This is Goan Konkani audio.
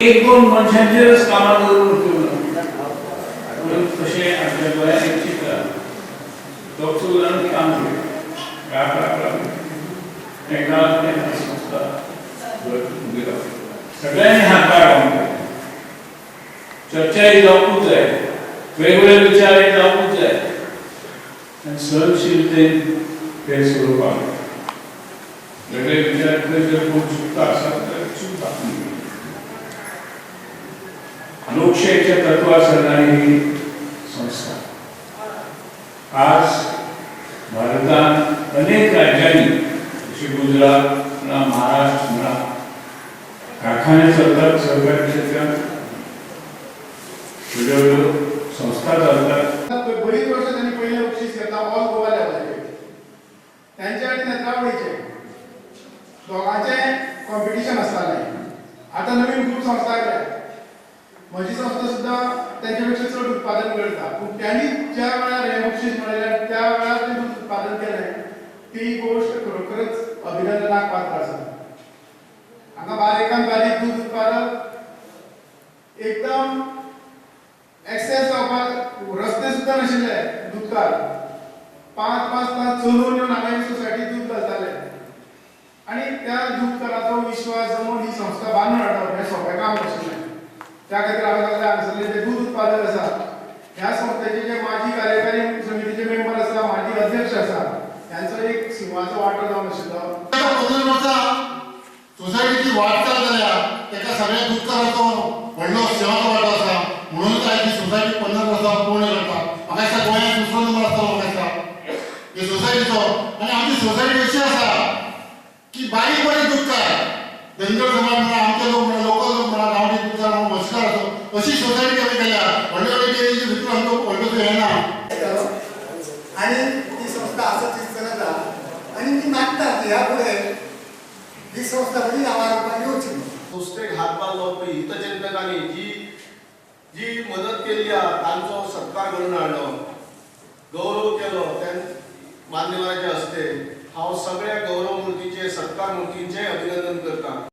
एक दोन मनशांचेरच कामां करून उपयोग ना. म्हणून तशें आमच्या गोंयांत एक चित्र दोग चौगांनी काम केलें, राब राब राब तांकां तें संस्था उबी रावली. सगळ्यांनी हातभार लावंक जाय, चर्चाय जावपूच जाय, वेगवेगळे विचारय जावपूच जाय आनी सहनशीलतेन ते स्वरुपाक वेगळे विचार खंय जर कोण चुकता आसत तर चूक दाखोवन दिवची. लोकशाहीच्या तत्वार चलणारी ही संस्था आज भारतांत अनेक राज्यांनी, जशे गुजरात म्हणा, महाराष्ट्र म्हणा, कारखाने चलतात, सहकारी क्षेत्रात व्हडल्यो व्हडल्यो संस्था चलतात. बरीच वर्सां त्यांनी पयलें बक्षीस घेतला ऑल गोवा लेवलाचेर. त्यांचे आनी नेत्रावळीचे दोगांचें कॉम्पिटिशन आसतालें. आतां नवीन खूब संस्था आयल्या. म्हजी संस्था सुद्दां तेंच्या पेक्षा चड उत्पादन करता, पूण त्यांनी ज्या वेळार हें बक्षीस मेळयलें त्या वेळार तें दूद उत्पादन केलें, ती गोश्ट खरोखरच अभिनंदनाक पात्र आसा. हांगा बारीकान बारीक दूद उत्पादक एकदम एक्सेस जावपाक रस्ते सुद्दां नाशिल्ले. दुदकार 5-5 तास चलून येवन हांगा सोसायटीत दूद घालताले आनी त्या दूदकाराचो विश्वास जमोवन ही संस्था बांदून हाडप हें सोंपें काम नाशिल्लें. त्या खातीर हांवें सगळे हांगासरले जे दूद उत्पादक आसा, ह्या संस्थेचे जे माजी कार्यकारी समितीचे मेंबर आसा, माजी अध्यक्ष आसा, ह्यांचो एक सिंहाचो वांटो जावन आशिल्लो. 15 वर्सां सोसायटीची वाटचाल जाल्या, ताका सगळ्या दुदकाराचो व्हडलो सिंहाचो वांटो आसा. म्हणूनच आयज ही सोसायटी 15 वर्सां पूर्ण करता. म्हाका दिसता गोंयांत दुसरो नंबर आसतलो म्हाका दिसता हे सोसायटीचो. आनी आमची सोसायटी अशी आसा की बारीक बारीक दुदकार, धनगर समाज म्हणा, आमचे लोक म्हणा, लोकल लोक म्हणा, गांवठी दुदकार म्हणा, म्हसकार आसो, अशी सोसायटी आमी केल्या. व्हडले व्हडले डेरीचे भितर आमचो व्हडलो येना. आणि ती संस्था असं ती चलत आनी ती मागता की ह्या फुडें ही संस्था बरी नांवा येवची. संस्थेक हातभार लावपी हितचिंतकांनी जी जी मदत केल्ली आहा तांचो सत्कार घडोवन हाडलो, गौरव केलो. त्या मान्यवराच्या हस्ते हांव सगळ्या गौरव मूर्तीचे, सत्कार मूर्तींचेय अभिनंदन करता.